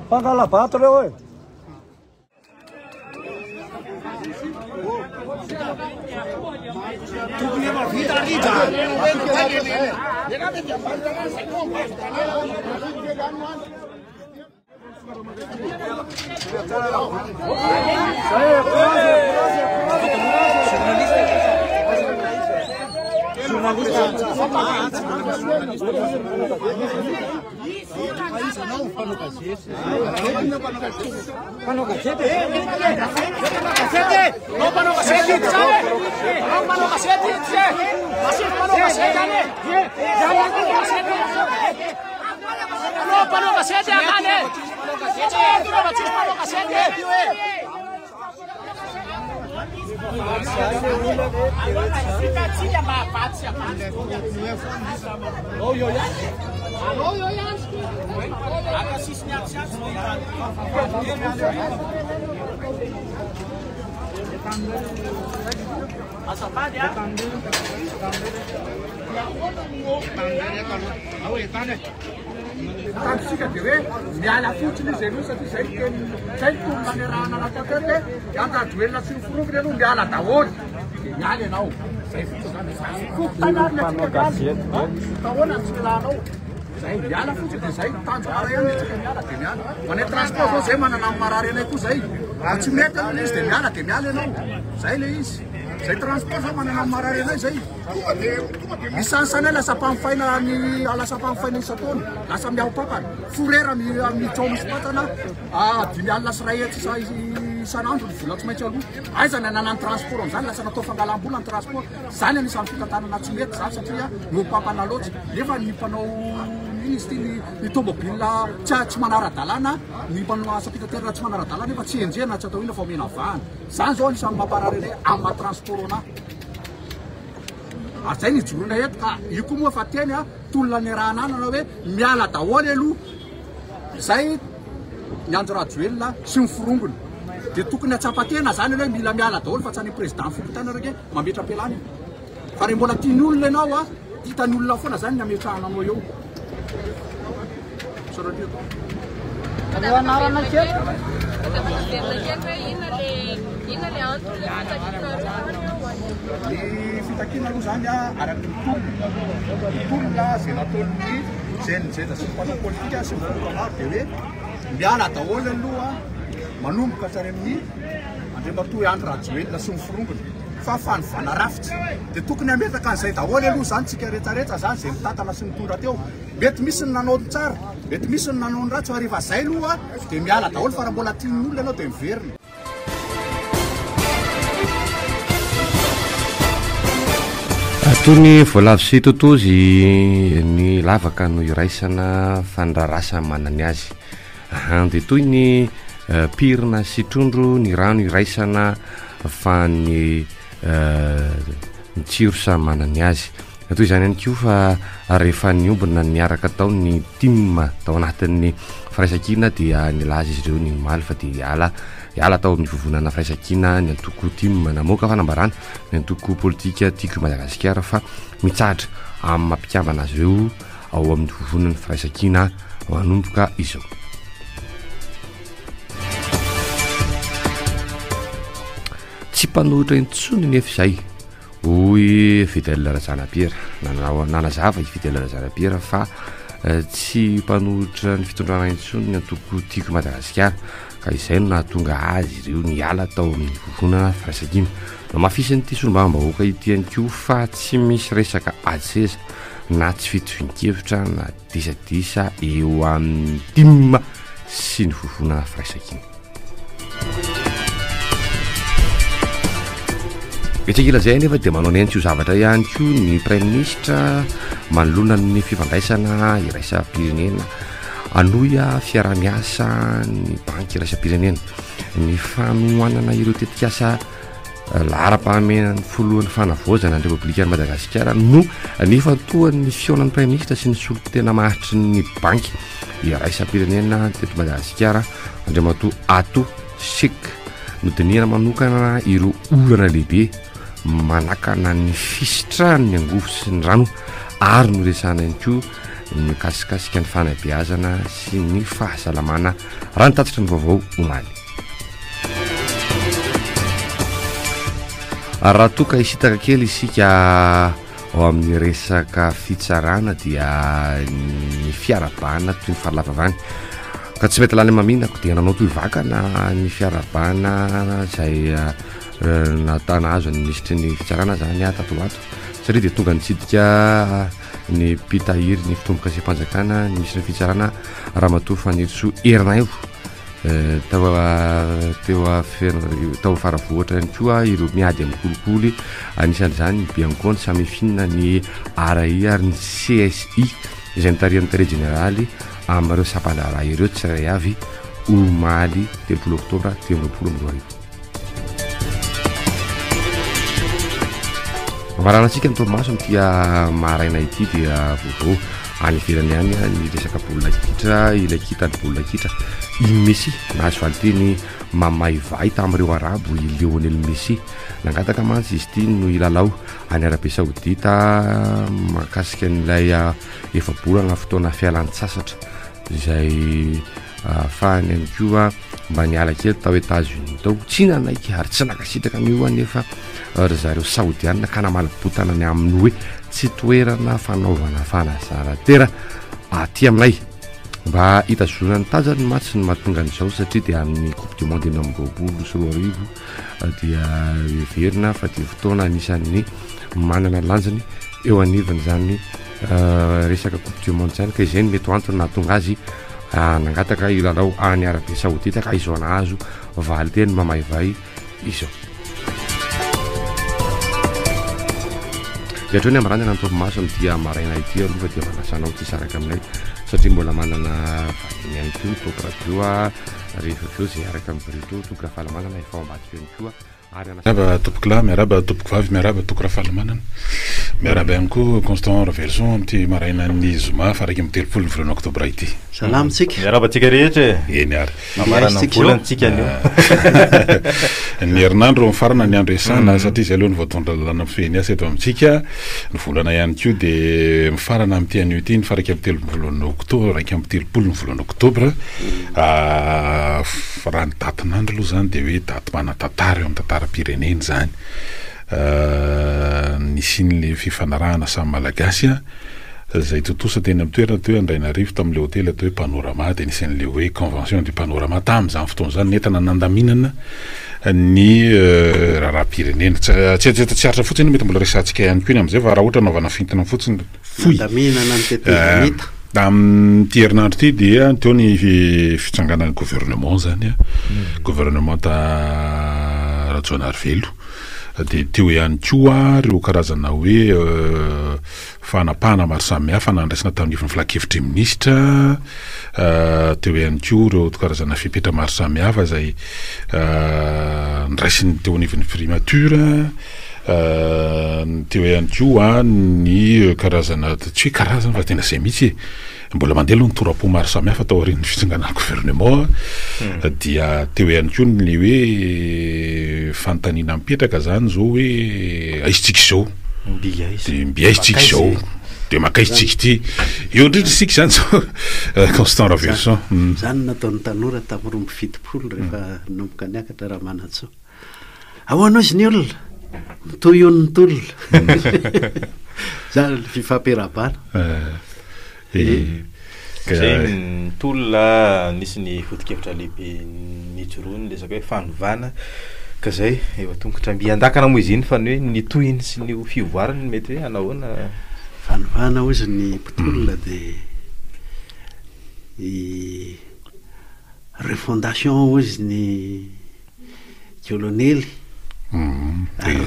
Mpangala-bato reo e. Tokony efa vita rija. Tanjontsika dia hoe miala fotsiny izy aloha satria izay no teny izay no tolona niarahana natao teto hoe i Andry Rajoelina sy ny forongony aloha miala daholo dia miala ianao. Izay fotsiny izany. Fokontany ary ny antsika miala. Fa ahoana no tsy ialanao? Izay miala fotsiny dia izay tanjona iray ihany ny antsika miala dia miala. Ho anay transport zao izay manana ny marary anay koa izay. Raha tsy mety aloha ilay izy dia miala dia miala ianao. Izay ilay izy. Izay transport zao manana ny marary anay izay. Isan'isanay lasa mpampifaina ny lasa mpampifaina isan-taona, lasa miaho-pampana. Forera miditra ao Nosy-Patana, 125 isan'andro ny vola tsy maintsy aloa. Aiza ny ananan'ny transport amin'izany? Lasa natao fangalam-bola ny transport. Izany anisan'ny fitantanana tsy mety izany satria mihoa-pampana loatra. Nefa ny mpanao inona izy ity ny ny tomobile tsy tsy manara-dalàna, ny mpanao asa fitaterana tsy manara-dalàna nefa tsy enjehina tsy atao inona fa omena vahana. Izany izao anisan'ny mamparary anay amin'ny maha transport anahy. Ary zay no ijoroana eto ka io koa moa fa teny a, tolona niarahana nanao hoe miala daholo aloha zay ny Andry Rajoelina sy ny forongony. Dia tokony hatsapa tena zany aloha hoe mila miala daholo fa tsy any président fokontany reke mametra-pialana io. Fa raha mbola tian'ny olona ianao a, hitan'ny olona foana zany ny ametrahana anao eo. Misaotra indrindra. Aleo anarana kely. Ny fitakiana aloha zany araka ny tolona, ny tolona izay nataon'ny GNZ sy ny mpanao politika sy ny vahoaka maro dia hoe miala daholo aloha manomboka hatrany amin'ny Andriamatoa Andry Rajoelina sy ny forongony fa fanovana rafitra dia tokony hametraka an'izay daholo aloha zany tsika rehetrarehetra zany izay mitantana sy nitondra teo. Mety misy ny nanao ny tsara, mety misy ny nanao ny ratsy fa rehefa zay aloha dia miala daholo fa raha mbola tian'ny olona ianao dia miverina. Toy ny voalavo sy totozy ny lavaka no iraisana fa ny rarasa manana ny azy. Ahan dia toy ny pirina sy trondro ny rano iraisana fa ny ny tsiro samy manana ny azy. Toy izany ihany koa fa rehefa niombona niaraka tao ny tim tao anatin'ny firaisankina dia nilaza izy ireo ny omaly fa dia hiala hiala tao amin'ny vovonana firaisankina ny antoko tim. Namoaka fanambarana ny antoko politika Tiako i Madagasikara fa mitsahatra amin'ny maha mpikambana azy ireo ao amin'ny vovonan'ny firaisankina manomboka izao. Tsy mpanohitra intsony nefa izay. Hoy Fidèle Razanapiera. Nanazava i Fidèle Razanapiera fa tsy mpanohitra ny fitondrana intsony ny antoko Tiako i Madagasikara ka izay no nahatonga azy ireo niala tao amin'ny vovonana Firaisankina. Nohamafisin'ity solombavambahoaka ity ihany koa fa tsy misy resaka ady seza na tsy fitovian-kevitra na disadisa eo amin'ny tim sy ny vovonana Firaisankina. Etsy ankilan'izay anefa dia manao ny ainy tsy ho zavatra ihany koa ny praiminisitra manoloana ny fifandraisana iraisam-pirenena. Hanohy fiaraha-miasa ny banky iraisam-pirenena. Ny fanohanana ireo tetikasa laharam-pahamehan'ny filohan'ny fanavaozana ny Repoblikan'i Madagasikara no nifantohan'ny fihaonan'ny praiminisitra sy ny solontena maharitry ny banky iraisam-pirenena teto Madagasikara. Andriamatoa Ato Sheikh. Nodinihana manokana ireo olana lehibe manakana ny fisitrahan'ny angovo sy ny rano ary noresahana ihany koa ny mikasikasika ny fanabeazana sy ny fahasalamana raha ny tatitry ny vaovao omaly. Raha toa ka hisintaka kely isika ao amin'ny resaka fitsarana dia ny fiarabana toy ny fahalavavany ka tsy mety lany maminako dia nanao toy vakana ny fiarabana izay eh, natana azo ny minisitry ny fitsarana zany aho tato ato satria dia tonga nitsidika ny mpitahiry ny fitombokasem-panjakana ny minisitry ny fitsarana Ramatoa Fanirisoa Ernaivo tao teo tao Faravohitra ihany koa ireo miady amin'ny kolikoly, anisan'izany ny Bianco, ny Samifin, ny ARI ary ny CSI izay notarihan'ny tale jeneraly amin'ireo sampandraharaha ireo tsirairay avy omaly 30 oktobra 2023. Amaranantsika ny torimaso amin'ity maraina ity dia vaovao any ivelany ihany ny resaka baolina kitra, ilay kintan'ny baolina kitra i Messi. Nahazo valinteny mamaivay tamin'ireo Arabo i Lionel Messi. Nangataka mantsy izy ity no hilalao any Arabia Saodita mahakasika an'ilay efa-bolana fotoana fialan-tsasatra izay ahafahany ihany koa mba niala kely tao Etats-Unis tao. Tsy nanaiky ary tsy nankasitraka an'io anefa ry zareo Saodianina ka namaly botana ny amin'ny hoe tsy toerana fanaovana fanazaran-tena aty aminay. Mba hitazonana ny tanjany mantsy no mahatonga an'izao satria dia amin'ny Coupe du Monde 2026 dia heverina fa dia fotoana anisan'ny manana lanjany eo anivon'izany resaka Coupe du Monde izany ka izay no mety ho antony nahatonga azy nangataka hilalao any Arabia Saodita ka izao nahazo valinteny mamaivay izao. Dia hatreo ny amaranana ny torimaso amin'ity maraina ity aloha fa dia manasa anao tsy hisaraka aminay satria mbola manana vahiny ihany koa ny Top Radio rehefa avy eo izay hiaraka amin'i Brito Toky Rafalimanana efa ao ambadika eo ihany koa. Miarahaba tompokolahy, miarahaba tompokovavy, miarahaba Toky Rafalimanana. Miarahaba ihany koa Constant Raveloson amin'ity marainan'ny zoma faha 31 ny volana oktobra ity. Salama tsika. Miarahaba antsika rehetra e. Eny ary. Mamarana ny volana tsika anio. Ny herinandro mifarana ny andro iasana satria izay aloha no voatondro lalàna mifehy ny asa eto amintsika. Ny volana ihany koa dia mifarana amin'ity anio ity ny faha 31 oktobra, 31 ny volana oktobra. Raha ny datin'andro aloha izany dia hoe daty manan-tantara eo amin'ny tantaram-pirenena izany. Nisian'ilay fifanarahana samy Malagasy izay tontosa teny amin'ny toerana atao hoe Andrainarivo tamin'ilay hotely atao hoe Panorama dia nisy an'ilay hoe Convention du Panorama tamin'izany fotoana izany nentina nandaminana ny raharaham-pirenena. Tsy tsy aritra fotsiny mety mbola resahantsika ihany koa iny amin'izay fa raha ohatra anaovana fintina fotsiny fohy. Nandaminana ny tetezamita. Tamin'ity herinandro ity dia teo ny fitsanganan'ny gouvernement izany, gouvernement Rajaonarivelo. Dia teo ihany koa ireo karazana hoe fanapahana maro samihafa nandraisina tamin'ny ivon'ny filankevitry ny minisitra, teo ihany koa ireo karazana fepetra maro samihafa izay niraisin'ny teo anivon'ny primature. Teo ihany koa ny karazana, tsy hoe karazana fa tena izay mihitsy e, mbola mandeha aloha ny tora-po maro samihafa tao aorian'ny fitsanganan'ny gouvernement dia teo ihany koa ny hoe fanontaniana mipetraka izany izao hoe aiza tsika izao? Mby aiza? Dia mby aiza tsika izao? Dia mankaiza tsika ity? Eo indrindra isika izany izao Constant Raveloson. Izany no nataon'ny tanora tamin'ny 72 rehefa nanomboka niakatra Ramanantsoa. Ahoana ozy ny olona? Mitohy hono ny tolona. Zany ny fifampiarahabana. Eh, Zay ny tolona, nisy ny foto-kevitra lehibe nijoroany resaka hoe fanovana ka zay eo an-tongotra mby an-dakana moa izy iny fa ny hoe ny tohiny sy ny ho fivoarany mety hoe hanahoana? Fanovana ozy ny mpitolona dia i refondation ozy ny Kolonely,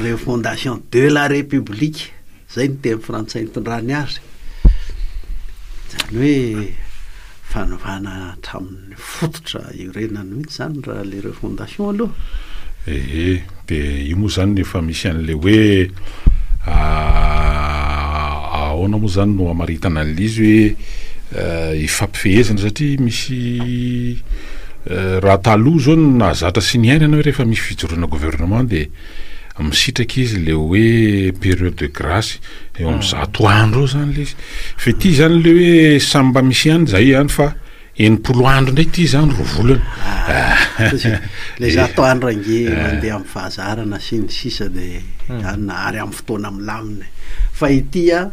refondation de la république, zay ny teny frantsay nitondrany azy, zany hoe fanovana hatramin'ny fototra iorenany mihitsy zany raha le refondation aloha. Ee, de io moa zany efa misy an'le hoe ahoana moa zany no hamaritana an'le izy hoe ifampifehezana satria misy Raha taloha zao no nahazatra sy niainana hoe rehefa misy fijoroana gouvernement dia. misitraka izy le hoe période de grâce eo amin'ny 100 andro eo zany le izy. Fa ity zany le hoe samy mba misy ihany zay ihany fa 60 andro indray ity zany roa volana. Le 100 andro ange mandeha amin'ny fahazarana sy ny sisa de anona ary amin'ny fotoana milamina e. Fa ity a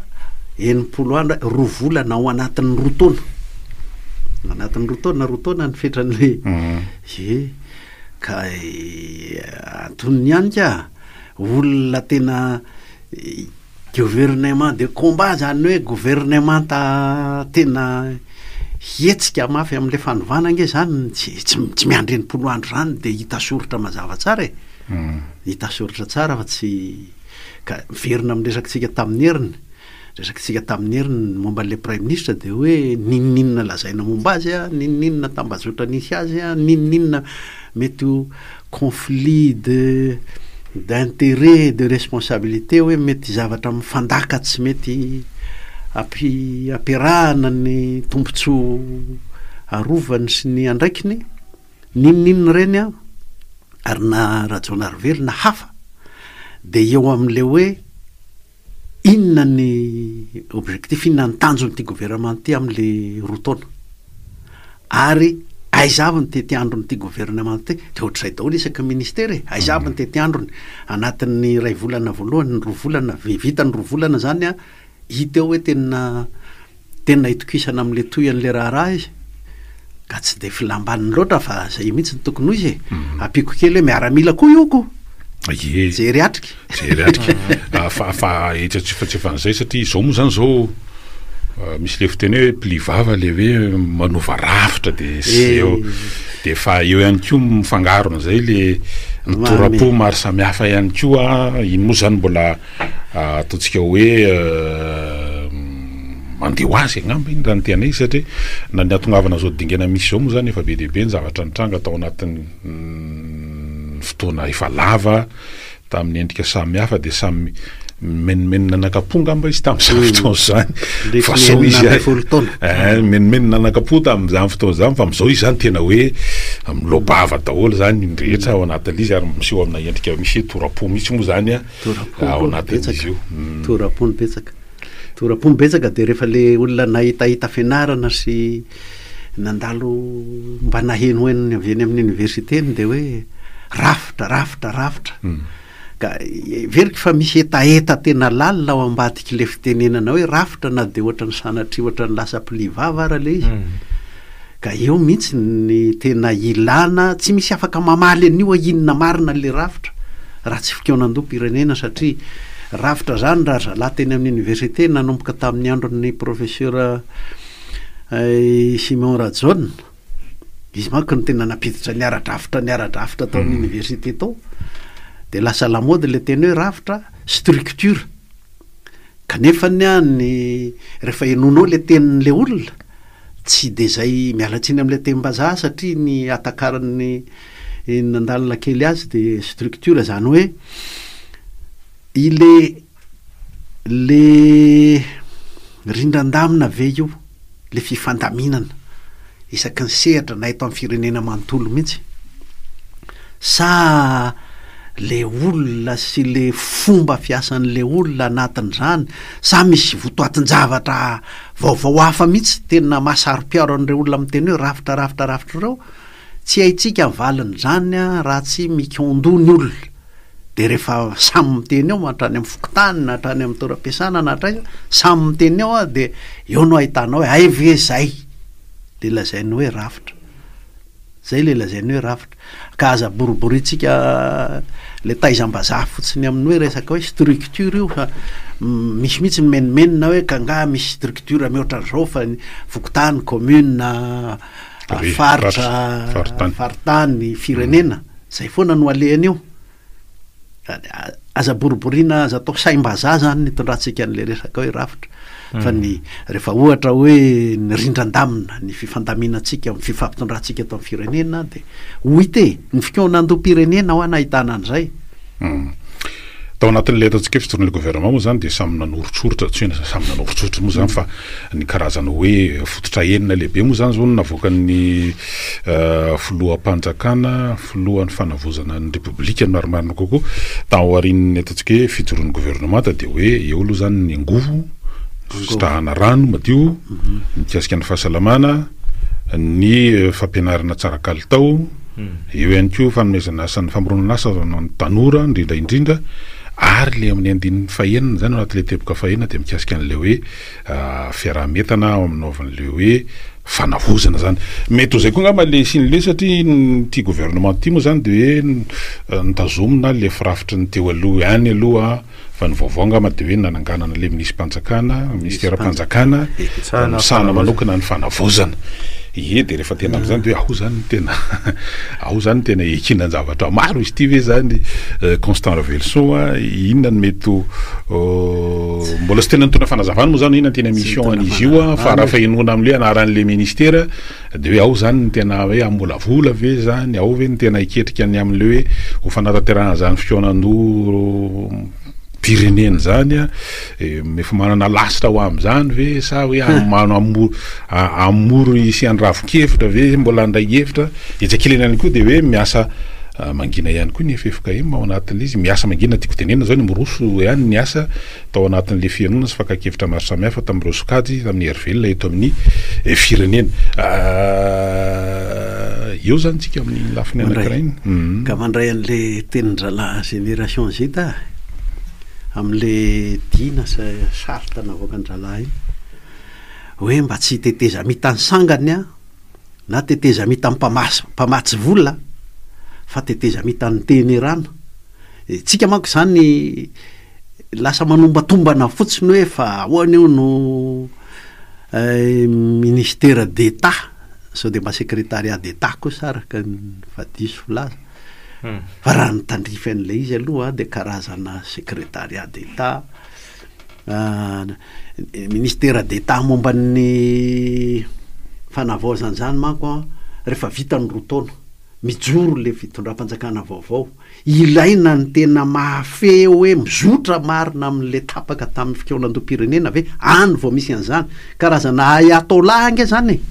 60 andro, roa volana ao anatin'ny roa taona. Anatin'ny roa taona, roa taona ny fetran'le ie. Ka antonony ihany ka, olona tena gouvernement de combat zany hoe gouvernemanta tena hihetsika mafy am'le fanovana ange zany tsy tsy tsy miandry 60 andro zany de hita soritra mazava tsara e. Hita soritra tsara fa tsy ka miverina amin'ny resakitsika tamin'ny heriny. Resakitsika tamin'i Hery ny momba an'ilay praiminisitra dia hoe n'inon'inona lazaina momba azy a, n'inon'inona tambajotra nisy azy a, n'inon'inona mety ho conflit de d'intérêt, de responsabilité hoe mety zavatra mifandaka tsy mety ampi- ampiarahana ny tombontsoa arovany sy ny andraikiny, n'inon'inona ireny a, ary na Rajaonarivelo na hafa dia eo amin'ilay hoe Inona ny objectif, inona ny tanjon'ity gouvernement ity amin'le roa taona? Ary aiza avy ny tetiandron'ity gouvernement ity? Dia ohatr'izay daholo isaky ny ministera e, aiza avy ny tetiandrony? Anatin'ny iray volana voalohany, ny roa volana, vita ny roa volana zany an, hita eo hoe tena Tena itokisana amin'ilay tohin'ilay raharaha izy ka tsy dia filam-baniny loatra fa zay mihitsy no tokony ho izy e. Ampiako kely hoe miaramila koa io ko. Ie. Jery atrika. Jery atrika. Ah, fa fa etsy antsifatsefan'izay satria izao moa zany izao ah, misy le fiteny hoe pli vava le hoe manova rafitra de sy Eh. eo de fa eo ihany koa mifangaro an'izay le ny tora-po maro samihafa ihany koa iny moa zany mbola Ataontsika hoe mandeha ho azy angamba iny raha ny tena izy satria na ny hahatongavana izao dingana misy izao moa izany efa be dia be ny zavatra nitranga tao anatin'ny fotoana efa lava tamin'ny endrika samihafa dia samy mimenomenona nanakapo angamba izy tamin'izany fotoana izany fa zao izy eh, mimenomenona nanakapo tamin'izany fotoana izany fa amin'izao izy izany tena hoe miloa-bava daholo izany ny rehetra ao anatin'ilay izy ary miseho amina endrika misy hoe tora-po mihitsy moa izany a Tora-po Ao aloha anatin'izy betsaka, io. Mm. tora-po no betsaka. Tora-po no betsaka dia rehefa le olona nahitahita fianarana sy nandalo mba nahenoheno ny avy eny amin'ny université eny dia hoe rafitra, rafitra, rafitra. Ka heveriko fa misy hetaheta tena lalina ao ambadik'ilay fitenenana hoe rafitra na dia ohatran'ny sanatria ohatran'ny lasa pli vava ara ilay izy. Ka eo mihitsy ny tena ilana, tsy misy afaka mamaly an'io hoe inona marina le rafitra raha tsy fikaonandoham-pirenena satria rafitra zany raha ry zalahy teny amin'ny université nanomboka tamin'ny andron'ny professeur Simon Rajaona, izy manko no tena nampiditra ny ara-drafitra ny ara-drafitra tao amin'ny université tao, de lasa lamaody le teny hoe rafitra, structure, kanefa ny ny rehefa henoinao le tenin'le olona Tsy dia izay, miala tsiny amin'ilay tenim-bazaha satria ny hatakaran'ny nandalina kely azy dia structure izany hoe ile le rindran-damina ve io, le fifandaminana isaky ny sehatra na eto amin'ny firenena manontolo mihitsy sa le olona sy le fomba fiasan'le olona anatin'izany sa misy votoatin-javatra Vaovao hafa mihitsy, tena maha saro-piaro an'ireo olona miteny hoe rafitra rafitra rafitra ireo, tsy haintsika ny valin'izany raha tsy mikaon-doha ny olona, dia rehefa samy miteny eo hatrany amin'ny fokontany na hatrany amin'ny toeram-piasana na hatraiza, samy miteny eo dia eo no ahitanao hoe hay ve izay le lazainy hoe rafitra. Zay le lazainy hoe rafitra. Ka aza boriborintsika le taizam-bazaha fotsiny amin'ny hoe resaka hoe structure io fa misy mihitsy ny menomenona hoe ka nga misy structure mihoatra an'izao fa ny fokontany, commune, faritra, faritany, firenena. Zay foana no alehany io. Aza boriborina, aza atao saim-bazaha zany ny itondrantsika an'ilay resaka hoe rafitra fa ny rehefa ohatra hoe ny rindran-damina, ny fifandaminantsika, ny fifampitondrantsika eto amin'ny firenena dia ho hita e! Ny fikaonandoham-pirenena hoa nahitana an'izay. Tao anatin'ilay ataontsika hoe fijoroan'ilay gouvernement moa izany dia samy nanoritsoritra, tsy hoe samy nanoritsoritra moa izany fa ny karazana hoe fototra enina lehibe moa izany izao no navoakan'ny filoham-panjakana, filohan'ny fanavaozana ny Repoblika ny marimarina kokoa, tao aorian'ny ataontsika hoe fijoroan'ny gouvernemanta dia hoe eo aloha izany ny angovo, fisitrahana rano madio, mikasika ny fahasalamana, ny fampianarana tsara kalitao, Eo ihany koa fanomezana asa ny famoronana asa ho an'ny tanora indrindra indrindra ary le amin'ny andininy fahenina izany ao anatin'ilay teboka fahenina dia mikasika an'ilay hoe fiaraha-mientana ao amin'ny hoe fanavaozana izany. Mety ho izay koa angamba le isian'le satria ity gouvernement ity moa izany dia hoe notazomina le firafitry ny teo aloha ihany aloha Fa ny vaovao angamba dia hoe nananganana ilay minisi-panjakana, minisiteram-panjakana misahana manokana ny fanavaozana. Ie, dia rehefa tena amin'izany dia hoe ao izany no tena ao izany no tena iankinan-javatra maro izy ity ve izany Constant Raveloson a, inona no mety ho mbola tsy tena nitondra fanazavana moa izany hoe inona no tena mission an'izy io a, fa raha fahenoana amin'ilay anaran'ilay ministera Dia hoe ao izany no tena hoe hamolavola ve izany, ao ve no tena hiketrika ny amin'ilay hoe ho fanatanterahana izany fikaonandoham-pirenena izany an, efa manana lasitra ho amin'izany ve sa hoe hamory sy handravon-kevitra ve, mbola handray hevitra. Etsy ankilany ihany koa dia hoe miasa mangina ihany koa ny ffkm ao anatin'ilay izy, miasa mangina tiako tenenina izao ny miroso ihany ny asa tao anatin'ilay fihainoana sy fakan-kevitra maro samihafa tamin'ireo sokajy tamin'ny hery velona eto amin'ny firenena. Eo izany tsika amin'iny lafiny anankiray iny. Mhm. Ka mandray an'ilay tenin-drahalahy Génération Z aho amin'ilay dina sy charte navoakan-drahalahy iny hoe mba tsy hitetezamita ny sangany aho na tetezamita mpamatsy vola fa tetezamita ny tenerana. Tsika manko izany lasa manombatombana fotsiny hoe fa ahoana io no ministera d'Etat, sao dia mba secretariat d'Etat kosa araka ny fa diso filaza. Fa raha ny tandrify an'ilay izy aloha dia karazana secretariat d'Etat, ministera d'Etat momba ny fanavaozana izany manko an, rehefa vita ny roa taona, mijoro ilay fitondram-panjakana vaovao. Ilaina ny tena mahafehy hoe mizotra marina amin'ilay tapaka tamin'ny fikaonandoham-pirenena ve? Any vao misy an'izany. Karazana ayatollah ange izany e!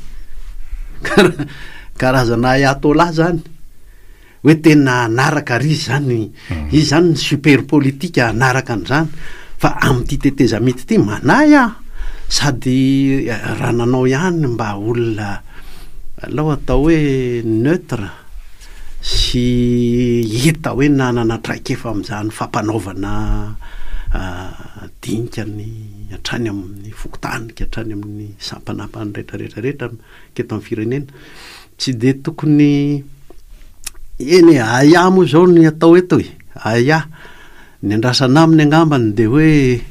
Karazana ayatollah izany. Hoe tena hanaraka ary izy izany, izy izany ny super politique hanaraka an'izany. Fa amin'ity tetezamita ity, manahy aho. Sady raha nanao ihany mba olona aleo atao hoe neutre. sy hita hoe nanana traikefa amin'izany fampanaovana dinika ny hatrany amin'ny fokontany ka hatrany amin'ny sampanampany rehetra rehetra rehetra teto amin'ny firenena. Tsy dia tokony, eny e, ahiahy moa izao ny atao eto e, ahiahy. Ny andrasana aminy angambany dia hoe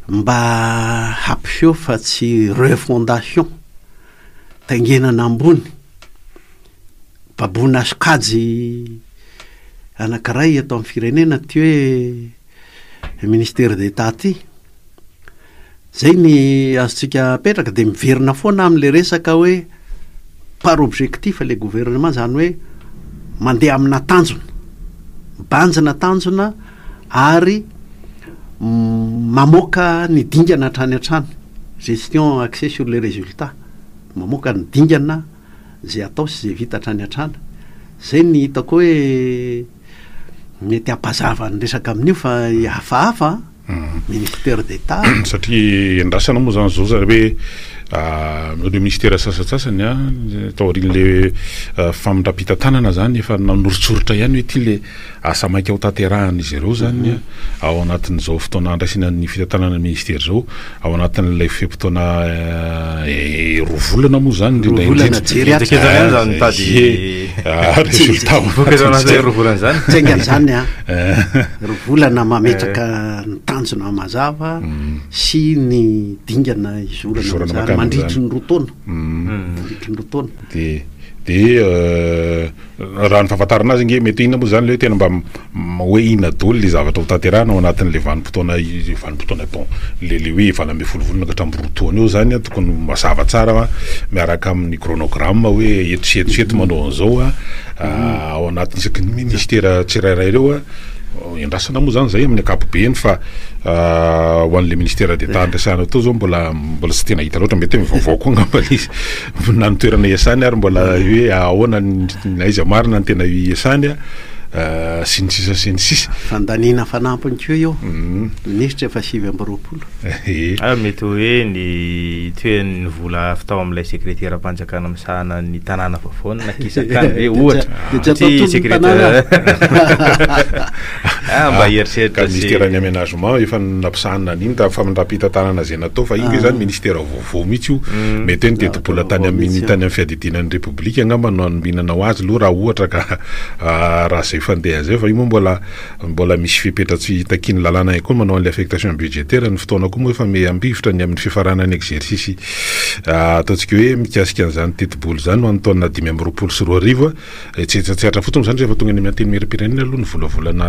mba hampiseho fa tsy refondation, taingenana ambony. Baboina sokajy anankiray eto amin'ny firenena ity hoe ministère d'Etat ity. Zay ny azontsika apetraka dia miverina foana amin'ilay resaka hoe par objectif ilay gouvernement zany hoe mandeha amina tanjona, mibanjina tanjona ary mamoaka ny dingana hatrany hatrany, gestion axée sur les résultats, mamoaka ny dingana izay atao sy izay vita hatrany hatrany. Izay ny hitako hoe mety hampazava ny resaka amin'io fa hafahafa an! Ministère d'Etat. Satria endrasana moa zany zao zany hoe ireo ministera sasantsasany an, taorian'le famindram-pitantanana zany efa nanoritsoritra ihany hoe ity le Asa maika ho tanterahan'izy ireo izany ao anatin'izao fotoana andraisana ny fitantanana ny minisitera izao, ao anatin'ilay fe-potoana roa volana moa izany indrindra Roa volana indrindra. jery ato. Henjakenjana ihany izany mitady Ie, résultat ao vokatra anatin'izay. anatin'izay roa volana izany. Tsy haingana izany an. Roa volana mametraka ny tanjona mazava sy ny dingana izorana Izorana amin'izany mankany mandritry amin'izany. ny roa taona. Mandritry ny roa taona. Dia dia Raha ny fahafantarana azy ange mety inona moa zany le hoe tena mba hoe inona daholo le zavatra ho tanterahina ao anatin'le vanim-potoana vanim-potoana bon le le hoe 18 volana ka hatramin'ny roa taona eo zany an tokony ho mazava tsara miaraka amin'ny chronogramme hoe eto sy eto sy eto manao an'izao an ao anatin'ny isaky ny ministera tsirairay ireo an. Endrasana moa zany zay amin'ny ankapobeny fa ho an'le ministère d'Etat niresahana teo zao mbola mbola tsy tena hita loatra, mety hoe vaovao koa angamba le izy na ny toerana iasany ary mbola hoe ahoana ny aiza marina ny tena iasany sy ny sisa sy ny sisa. Fandaniana fanampiny koa io, minisitra efa 29. Ah, mety hoe ny toeran'ny vola avy tao amin'ilay sekreteram-panjakana misahana ny tanàna vaovao no nakisaka tany ve ohatra? Dia tsy atao Satria toy ny sekretera tanàna. Ah, mba hieritreritra Ka sy ministeran'ny aménagement efa nampisahanina an'iny tamin'ny famindram-pitantanana izay natao fa iny ve zany ministera vaovao mihitsy io mety hoe ny tetibola tany Vaovao amin'ny mihitsy io. tany amin'ny fiadidiana ny repoblika angamba no anombinana ho azy aloha raha ohatra ka raha izay fandeha izay fa io moa mbola Mbola misy fepetra tsy takian'ny lalàna ihany koa ny manao an'ilay affectation budgétaire, ny fotoana koa moa efa miha ambivitra ny amin'ny fifaranan'ny exercice ataontsika hoe mikasika an'izany tetibola izany ho an'ny taona 2025. Tsy tsy hatra fotsiny moa izany rehefa tonga eny amin'ny Antenimierampirenena aloha ny volavolana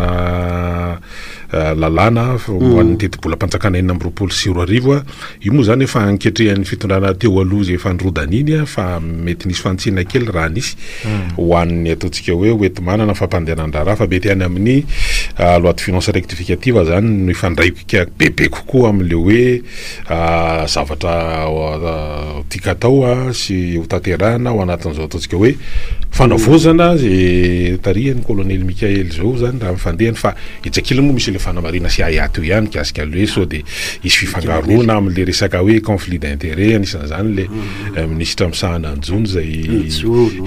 lalàna ho an'ny tetibolam-panjakana 2026. Io moa izany efa anketrehan'ny fitondrana teo aloha izay efa nirodana iny fa mety nisy fanitsiana kely raha nisy ho an'ny ataontsika hoe hoenti-manana fampandehanan-draharaha fa mety any amin'ny loi de finances rectificative izany no hifandraika bebe kokoa amin'ilay hoe zavatra tian-katao sy hotanterahina ao anatin'izao ataontsika hoe fanavaozana izay tarihan'ny colonel Mickaël izao izany raha ny fandehany fa etsy ankilany moa misy ilay fanamarihana sy ahiahy teo ihany mikasika an'ilay hoe sao dia hisy fifangaroana amin'ilay resaka hoe conflit d'intérêt, anisan'izany ilay minisitra misahana ny jono izay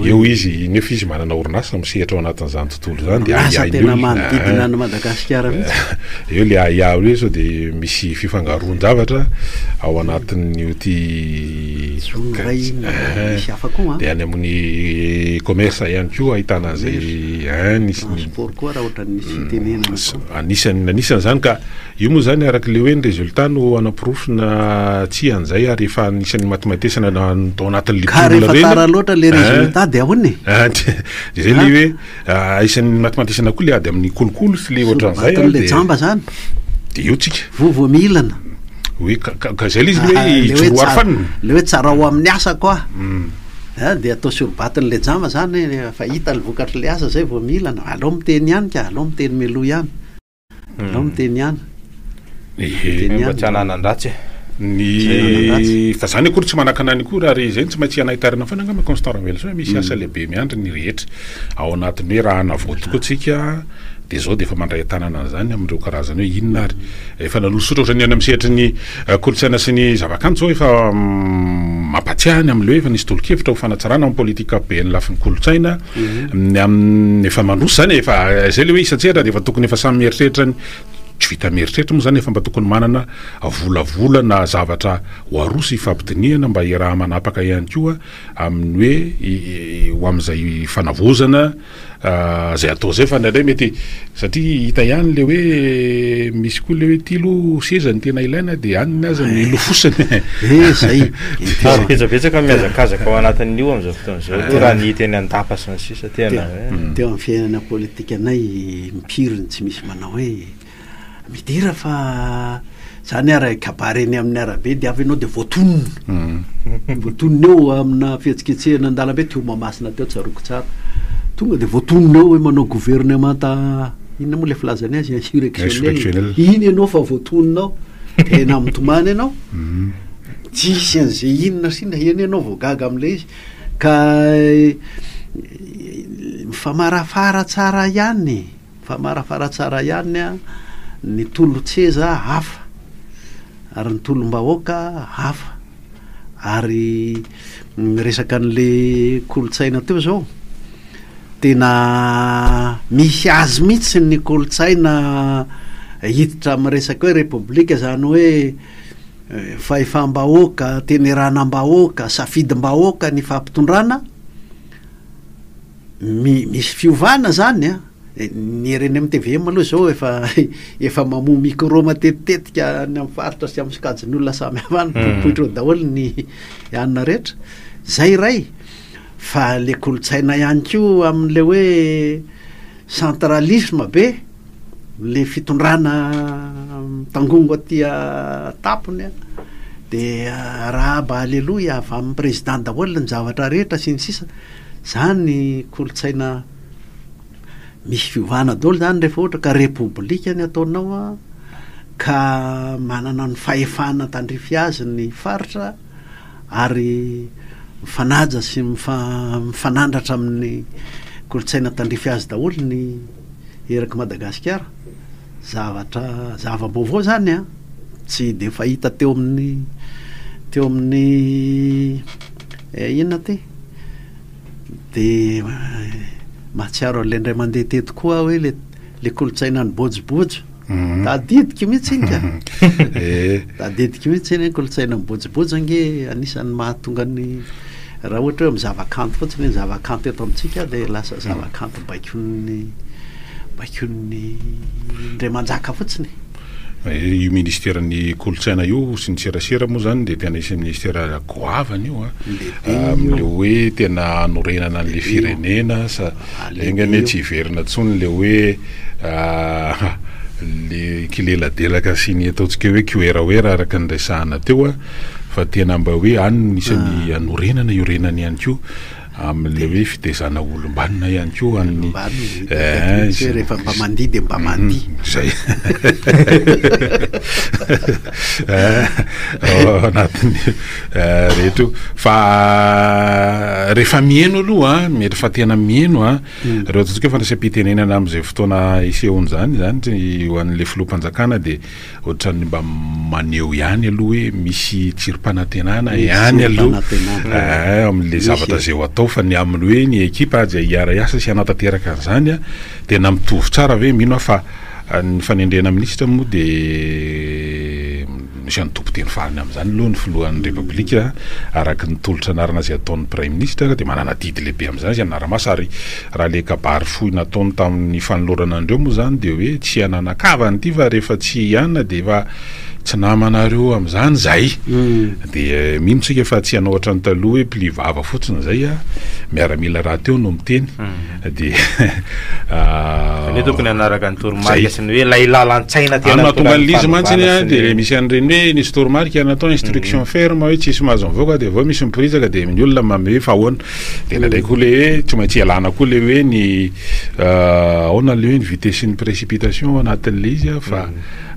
eo izy nefa izy manana orinasa misehatra ao anatin'izany tontolo izany dia Orinasa ahiahin'ny tena olona. manodidina an'i Madagasikara mihitsy. Eo ilay ahiahy hoe sao dia misy fifangaroan-javatra ao anatin'io ty Jono iray iny, misy hafa koa an. Dia any amin'ny commerce ihany koa ahitana an'izay nisy Transport koa raha ohatran'ny nisy fitenenana koa. Anisan'ny anisan'izany ka. Io moa izany araka ilay hoe ny résultat no hanaporofo na tsia an'izay ary efa anisan'ny matimatesana na tao anatin'ilay Ka tolona rehefa ireny. tara loatra ilay Hein? résultat dia ahoana e? Ah, dia izay ilay hoe ah, isan'ny matimatesana koa ilay ady amin'ny kolikoly sy ilay ohatran'izay ah, Solobaton'ilay dia jamba izany. dia eo tsika. Voa vao mihilana. Hoe ka, ka, ka izay ilay izy hoe Ah, ilay hoe hijoro tsara- arofanina. ilay hoe tsarao amin'ny asako aho. Ah, dia atao solobaton'ilay jamba izany eh, fa hita ny vokatr'ilay asa izay vao mihilana. Aleo miteny ihany ka, aleo miteny mialoha ihany. Aleo miteny ihany. Ehe. Mba tsy hananan-dratsy e. Ny fa zany akory tsy manakana any koa ary izay no tsy maintsy hanaitarina foana angamba Constant Raveloson hoe misy asa lehibe miandry ny rehetra ao anatin'ny hoe raha hanavao tokoa tsika dia zao dia efa mandray an-tanana an'izany amin'ireo karazany hoe inona ary efa nanosotra ohatran'ny any amin'ny sehatry ny kolontsaina sy ny zavakanto zao efa mampatsiahy ny amin'ilay hoe efa nisy tolo-kevitra ho fanatsarana ny politika ankapobeny lafiny kolontsaina Ny amin'ny efa mandroso zany e, efa zay le hoe isan-tsehatra dia efa tokony efa samy mieritreritra ny, tsy vita mieritreritra moa zany efa mba tokony manana volavola na zavatra ho aroso hifampidinihana mba hiaraha-manapaka ihany koa amin'ny hoe ho amin'izay fanavaozana zay atao zay fa indraindray mety satria hita ihany le hoe misy koa le hoe ty aloha seza no tena ilaina de any ny aza ny lofosany Eh, zay. Ary betsabetsaka mihazakazaka ao anatin'io amin'izao fotoana izao koa raha ny hita eny an-dapa sy ny sisa tena hoe. Teo amin'ny fiainana politikanay impiry no tsy misy manao hoe Midera fa zany ary kabary eny amin'ny arabe dia avy ianao dia voatonona. Voatonona eo amina fihetsiketsehana an-dalambe teo Mahamasina teo tsaroako tsara. Tonga dia voatonona eo hoe manao governemanta inona moa ilay filazany azy insurrectionnel. Iny ianao fa voatonona ao. Tena mitomany ianao. Tsisy an'izay inona sy inona eny ianao vao gaga amin'ilay izy. Ka mifamarafara tsara ihany e. Famarafara tsara ihany ny tolon-tseza hafa ary ny tolom-bahoaka hafa ary ny resaka an'le kolontsaina teo zao tena misy azy mihitsy ny kolontsaina hiditra amin'ny resaka hoe repoblika zany hoe fahefam-bahoaka, teneranam-bahoaka, safidim-bahoaka ny fampitondrana. Misy fiovana zany an! Ny ery any amin'ny tvm aloha zao efa efa mamoha micro matetitetika any amin'ny faritra sy amin'ny sokajin'olona samy hafa any, mipoipoitra eo daholo ny anona rehetra. Zay iray, fa le kolontsaina ihany koa amin'le hoe centralisme be, le fitondrana mitangongo aty an-tampony an, de arahaba aleloia avy amin'ny président daholo ny zavatra rehetra sy ny sisa. Zany kolontsaina Misy fiovana daholo zany rehefa ohatra ka repoblika ny ataonao a, ka manana ny fahefana tandrify azy ny faritra ary mifanaja sy mifanandratra amin'ny kolontsaina tandrify azy daholo ny erak'i Madagasikara. Zavatra, zava-baovao zany an, tsy dia fahita teo amin'ny teo amin'ny inona ty? Dia mahatsiaro an'ilay indray mandeha teto koa aho hoe le le kolontsaina ny bôjibôjy. Mhm. Tadidiko mihitsy iny ka. Eh. Tadidiko mihitsy iny hoe kolontsaina ny bôjibôjy ange anisan'ny mahatonga ny raha ohatra hoe amin'ny zavakanto fotsiny hoe ny zavakanto eto amintsika dia lasa zavakanto baikon'ny baikon'ny ndremanjaka fotsiny. Io ministeran'ny kolontsaina io sy ny serasera moa zany dia tena isan'ny ministera goavana io an, amin'le hoe tena hanorenana an'le firenena sa enga anie tsy hiverina intsony le hoe le kileladelaka sy ny ataontsika hoe kiwerawera araka ny resahana teo an, fa tena mba hoe any no isan'ny hanorenana iorenany ihany koa. Amin'ilay hoe fitaizana olom-banona ihany koa an'ny eh, izay rehefa mba mandihy dia mba mandihy. Mhm, izay. Eh, ao anatin'ny eh, rehetra io. Fa rehefa miheno aloha, mety fa tena miheno an, mm. reo ataontsika hoe fandraisam-pitenenana amin'izay fotoana isehoan'izany izany ho an'ilay filoham-panjakana dia Ohatran'ny mba maneho ihany aloha hoe misy tsirim-panantenana ihany aloha eh, amin'le zavatra izay ho atao fa ny amin'ny hoe ny ekipa izay hiara-hiasa sy hanatanteraka an'izany tena mitovy tsara ve? Mino aho fa ny fanendrena minisitra moa dia misy an'ny tompon-teny farany amin'izany aloha ny filohan'ny Repoblika araka ny tolotra anarana izay ataon'ny praiminisitra dia manana adidy lehibe amin'izany izy hanara-maso ary Raha le kabary fohy nataony tamin'ny fanolorana an'ireo moa zany dia hoe tsy hananan-kavana ity fa rehefa tsy hianina dia efa tsy namanareo amin'izany zay. Dia mino tsika fa tsy hanao ohatran'ny taloha hoe pli vava fotsiny zay a, miaramila rahateo no miteny. Dia Zany hoe tokony hanaraka ny toromarika sy ny hoe ilay lalan-tsaina tena Any mahatonga an'ilay izy mantsy anie a, dia misy an'ireny hoe nisy toromarika natao instruction ferme hoe tsisy mahazo mivoaka dia avy eo misy miporitsaka dia ny olona manome hoe fa ahoana. Dia indraindray koa le hoe tsy maintsy ialana koa le hoe ny ahoana le hoe ny vitesse ny précipitation ao anatin'le izy a, fa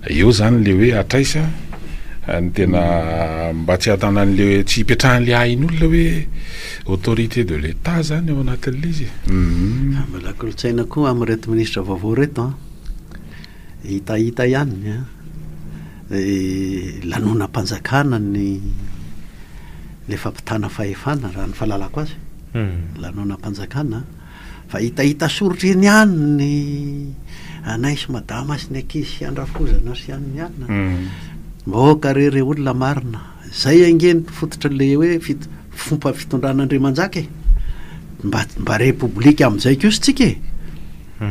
eo zany le hoe hatraisa ny tena mba tsy ahatana an'le hoe tsy hipetrahan'le ahin'olona hoe autorité de l'Etat zany ao anatin'le izy e. Fa mbola kolontsaina koa amin'ireto minisitra vaovao ireto an, hitahita ihany an, lanonam-panjakana ny le fampitana fahefana raha ny fahalalako azy, lanonam-panjakana fa hitahita soritra eny ihany ny anay sy madama sy ny ankizy sy andrafozana sy an'ny anona. Vahoaka re re olona marina, zay ange ny fototra le hoe fit- fomba fitondrana Andriamanjaka e, mba mba repoblika amin'izay kosa tsika e.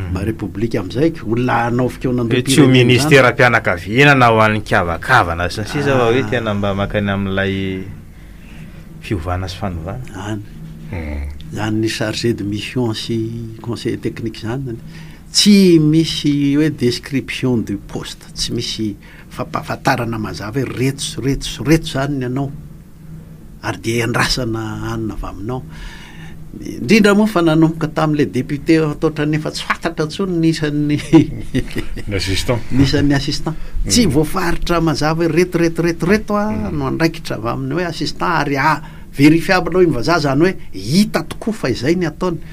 Mba repoblika amin'izay ko, olona hanao fikaonandoham-pirenena Hoe tsy ho ministeram-pianakaviana na ho an'ny kavakavana sy ny sisa fa hoe tena mba mankany amin'ilay fiovana sy fanovana. Any. Zany ny chargé de mission sy conseiller technique zany zany, tsy misy hoe description du poste, tsy misy fampahafantarana mazava hoe reto sy reto sy reto zany ny anao. ary dia iandrasana hanina avy aminao. Indrindra moa fa nanomboka tamin'ilay député ohatran'ny efa tsy fantatra intsony ny isan'ny Ny assistant. ny isan'ny assistant. Tsy voafaritra mazava hoe reto reto reto reto a no andraikitra avy amin'ny hoe assistant ary a verifiable hoy ny vazaha izany hoe hita tokoa fa izay ny ataony.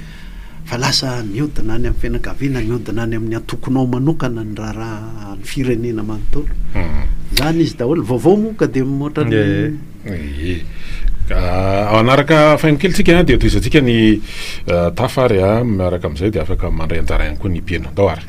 Fa lasa mihodina any amin'ny fianakaviana, mihodina any amin'ny antokonao manokana ny raharaha ny firenena manontolo. Izany izy daholo. Vaovao moa ka dia ohatran'ny. Ie. Hanaraka faingo kely tsika dia tohizantsika ny tafa ary miaraka amin'izay dia afaka mandray anjara ihany koa ny mpihaino. Andao ary.